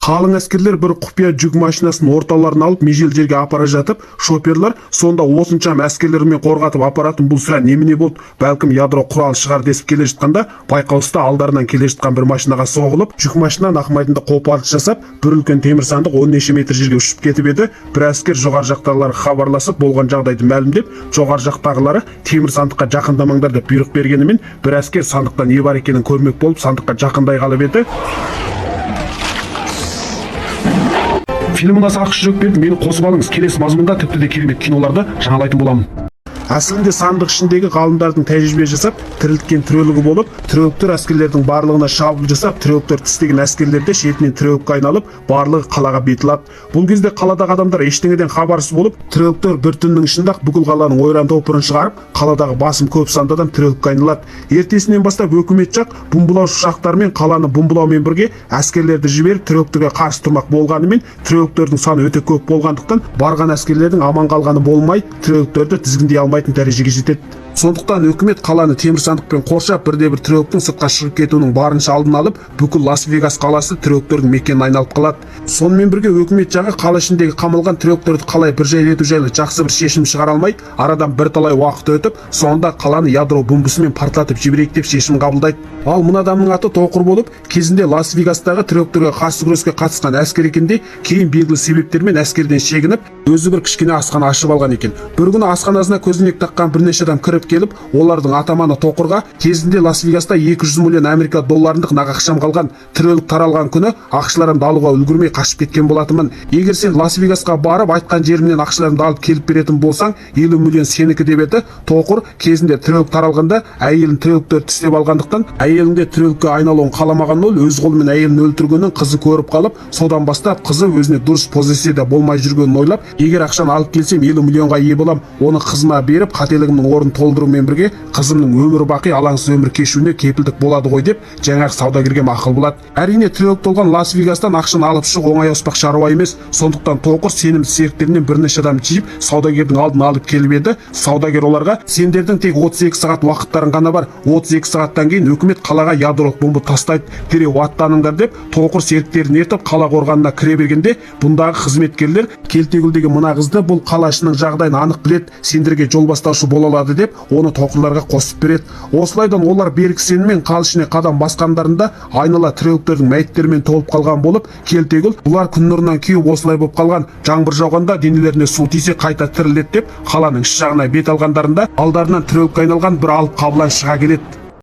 Қалың әскерлер бір құпия жүк машинасын орталарына алып, межел жерге апара жатып, шоперлар сонда осыншама әскерлермен қорғатып апаратын бұл сірә немене болды, бәлкім, ядро құралы шығар десіп келе жатқанда, байқаусызда алдарынан келе жатқан бір машинаға соғылып, жүк машина нақ майданда қопарылыс жасап, бір үлкен темір сандық он неше метр жерге ұшып кетіп еді. Бір әскер жоғары жақтағыларға хабарласып, болған жағдайды мәлімдеп, жоғары жақтағылары темір сандыққа жақындамаңдар деп бұйрық бергенімен, бір әскер сандықта не бар екенін көрмек болып, сандыққа жақындай қалып еді. Фильм ұнаса, ақш жүрек беріп, мені қосып алыңыз. Келесі мазмұнда тіпті де керемет киноларды жаңалайтын боламын. Әсілінде сандық ішіндегі ғалымдардың тәжірибе жасап тірілткен тірелігі болып, тіреліктер әскерлердің барлығына шабуыл жасап, тіреліктер тістеген әскерлер де шетінен тірелікке айналып, барлығы қалаға бет алады. Бұл кезде қаладағы адамдар ештеңеден хабарсыз болып, тіреліктер бір түннің ішінде ақ бүкіл қаланың ойран топырын шығарып, қаладағы басым көп санды адам тірелікке айналады. Ертесінен бастап өкімет жақ бомбалаушы ұшақтармен қаланы бомбалаумен бірге әскерлерді жіберіп, тіреліктерге қарсы тұрмақ болғанымен, тіреліктердің саны өте көп болғандықтан, барған әскерлердің аман қалғаны болмай, тіреліктерді тізгіндей алмайтын дәрежеге жетеді. Сондықтан өкімет қаланы темір сандықпен қоршап, бірде бір тіреліктің сыртқа шығып кетуінің барынша алдын алып, бүкіл Лас Вегас қаласы тіреліктердің мекеніне айналып қалады. Сонымен бірге өкімет жағы қала ішіндегі қамалған тіреліктерді қалай бір жай ету жайлы жақсы бір шешім шығара алмай, арадан бірталай уақыт өтіп, соңында қаланы ядро бомбасымен партлатып жіберейік деп шешім қабылдайды. Ал мына адамның аты Тоқыр болып, кезінде Лас Вегастағы тіреліктерге қарсы күреске қатысқан әскер екен де, кейін белгілі себептермен әскерден шегініп, өзі бір кішкене асхана ашып алған екен. Бір күні асханасына көзілдірік таққан бірнеше адам кіріп келіп, олардың атаманы Тоқырға: «Кезінде Лас Вегаста 200 миллион америка долларындық нақ ақшам қалған. Тірелік таралған күні ақшаларымды алуға үлгермей қашып кеткен болатынмын. Егер сен Лас Вегасқа барып, айтқан жерімнен ақшаларымды алып келіп беретін болсаң, 50 миллион сенікі», – деп еді. Тоқыр кезінде тірелік таралғанда әйелін тіреліктер тістеп алғандықтан, әйелінің де тірелікке айналуын қаламаған ол өз қолымен әйелін өлтіргенін қызы көріп қалып, содан бастап қызы өзіне дұрыс позицияда болмай жүргенін ойлап, егер ақшаны алып келсем, 50 миллионға ие болам, оны қызыма беріп, қателігімнің орнын толтырумен бірге қызымның өмір бақи алаңсыз өмір кешуіне кепілдік болады ғой деп, жаңағы саудагерге мақұл болады. Әрине, тірелік толған Лас Вегастан ақшаны алып шығу оңай оспақ шаруа емес. Сондықтан Тоқыр сенімді серіктерінен бірнеше адам жиып, саудагердің алдына алып келіп еді. Саудагер оларға: «Сендердің тек 32 сағат уақыттарың ғана бар. 32 сағаттан кейін өкімет қалаға ядролық бомба тастайды, дереу аттаныңдар», – деп, Тоқыр серіктерін ертіп, қала қорғанына кіре бергенде, бұндағы қызметкерлер Келтегүл деген мына қызды, бұл қала ішінің жағдайын анық біледі, сендерге жол бастаушы бола алады деп, оны Тоқырларға қосып береді. Осылайдан олар берік сеніммен қала ішіне қадам басқандарында, айнала тіреліктердің мәйіттерімен толып қалған болып, Келтегүл: «Бұлар күн нұрынан кеуіп, осылай болып қалған. Жаңбыр жауғанда денелеріне су тисе, қайта тіріледі», – деп, қаланың іш жағына бет алғандарында, алдарынан тірелікке айналған бір алып қабылан шыға келеді.